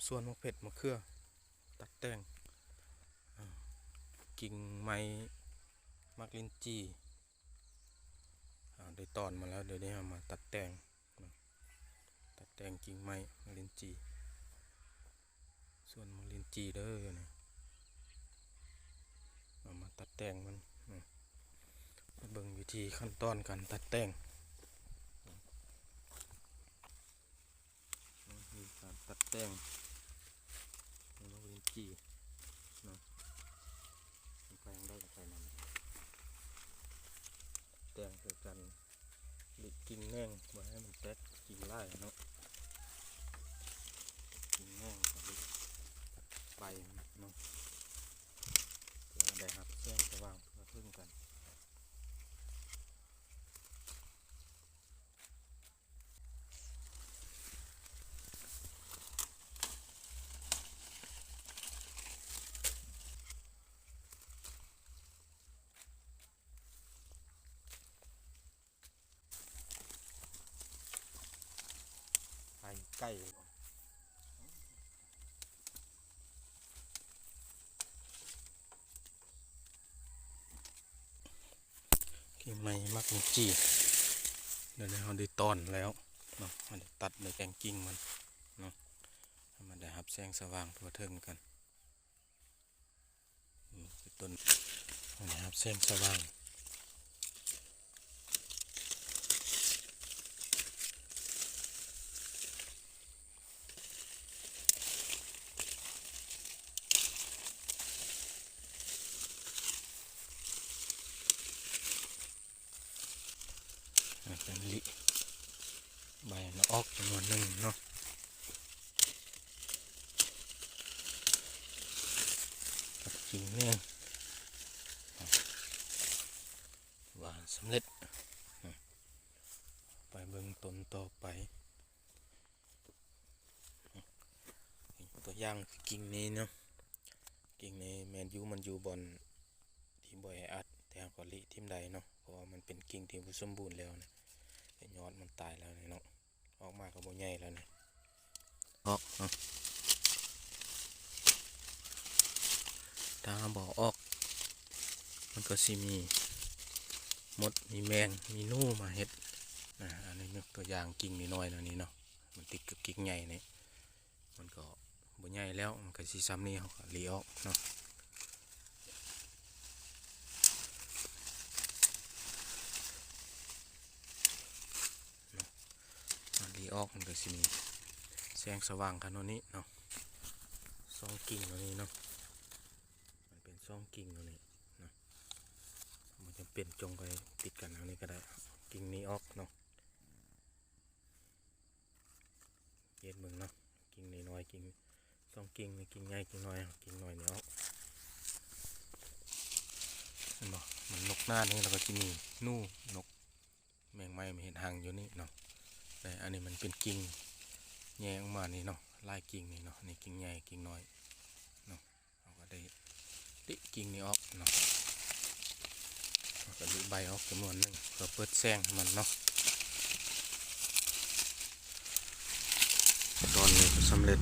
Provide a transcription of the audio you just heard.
ສວນໝາກເຜັດ ໝາກເຂືອ ຕັດແຕ່ງ ອາ ກິ່ງໄມ້ໝາກລິ້ນຈີ່ ອາ ໄດ້ຕອນມາແລ້ວ ດຽວນີ້ເຮົາມາຕັດແຕ່ງ ຕັດແຕ່ງກິ່ງໄມ້ໝາກລິ້ນຈີ່ ສວນໝາກລິ້ນຈີ່ເດີນີ້ ເອົາມາຕັດແຕ່ງມັນ ມາເບິ່ງວິທີຂັ້ນຕອນການຕັດແຕ່ງ ວິທີການຕັດແຕ່ງໝາກລິ້ນຈີ່ເນາະ ມັນໄປທາງໃດກໍໄປນັ້ນ ແຕ່ງຄືກັນ ລິກິ່ງແໜ່ງ ບໍ່ໃຫ້ມັນແຕກກິ່ງຫຼາຍເນາະ ລິກິ່ງແໜ່ງ ລິໃບມັນເນາະ ເພື່ອໃຫ້ໄດ້ຮັບແສງສະຫວ່າງທົ່ວເຖິງກັນ. ໄຟໃກ້ ກິ່ງໄມ້ໝາກລິ້ນຈີ່ ດຽວນີ້ເຮົາໄດ້ຕອນແລ້ວເນາະ ເຮົາໄດ້ຕັດ ໄດ້ແຕ່ງກິ່ງມັນເນາະ ໃຫ້ມັນໄດ້ຮັບແສງສະຫວ່າງທົ່ວເຖິງກັນ. ອືມ ຕົ້ນ ໃຫ້ໄດ້ຮັບແສງສະຫວ່າງ ໃຫ້ເປັນລິ ໃບມັນອອກຈຳນວນໜຶ່ງເນາະ ກັບກິ່ງແໜ່ງ ວ່າສຳເລັດ ໄປເບິ່ງຕົ້ນຕໍ່ໄປ. ຕົວຢ່າງຄືກິ່ງນີ້ເນາະ ກິ່ງນີ້ແມ່ນຢູ່ ມັນຢູ່ບ່ອນທີ່ບໍ່ແອອັດ ແຕ່ເຮົາກໍລິຖິ້ມໄດ້ເນາະ ເພາະວ່າມັນເປັນກິ່ງທີ່ບໍ່ສົມບູນແລ້ວນະ ແຕ່ຍອດມັນຕາຍແລ້ວນີ້ເນາະ ອອກມາກໍບໍ່ໃຫຍ່ແລ້ວນີ້ ອອກເນາະ ຖ້າເຮົາບໍ່ເອົາອອກ ມັນກໍຊິມີມົດ ມີແມງ ມີໜູມາເຮັດ ອາ ອັນນີ້ຍົກຕົວຢ່າງກິ່ງນ້ອຍໆແນວນີ້ເນາະ ມັນຕິດກັບກິ່ງໃຫຍ່ນີ້ ມັນກໍບໍ່ໃຫຍ່ແລ້ວ ມັນກໍຊິຊ່ຳນີ້ ເຮົາກໍລີອອກເນາະ ເນາະ ມັນລີອອກ ມັນກໍຊິມີແສງສະຫວ່າງຂະໜາດນີ້ເນາະ ສອງກິ່ງແນວນີ້ເນາະ ມັນເປັນສອງກິ່ງແນວນີ້ເນາະ ບໍ່ຈຳເປັນຈົ່ງໄປຕິດກັນແນວນີ້ກໍໄດ້ ກິ່ງນີ້ອອກເນາະ. ເຮັດເບິ່ງເນາະ ກິ່ງນ້ອຍໆ ກິ່ງ ສອງກິ່ງນີ້ ກິ່ງໃຫຍ່ ກິ່ງນ້ອຍ ກິ່ງນ້ອຍນີ້ອອກ ເຫັນບໍ່ ມັນນົກໜ້ານີ້ ແລ້ວກໍຊິມີໜູ ນົກ ແມງໄມ້ມາເຮັດຮັງຢູ່ນີ້ເນາະ ແລະ ອັນນີ້ມັນເປັນກິ່ງແຍກອອກມານີ້ເນາະ ຫຼາຍກິ່ງນີ້ເນາະ ນີ້ກິ່ງໃຫຍ່ ກິ່ງນ້ອຍເນາະ. ເຮົາກໍໄດ້ລິກິ່ງນີ້ອອກເນາະ ເຮົາກໍລິໃບອອກຈຳນວນໜຶ່ງ ເພື່ອເປີດແສງໃຫ້ມັນເນາະ ຕອນນີ້ກໍສຳເລັດ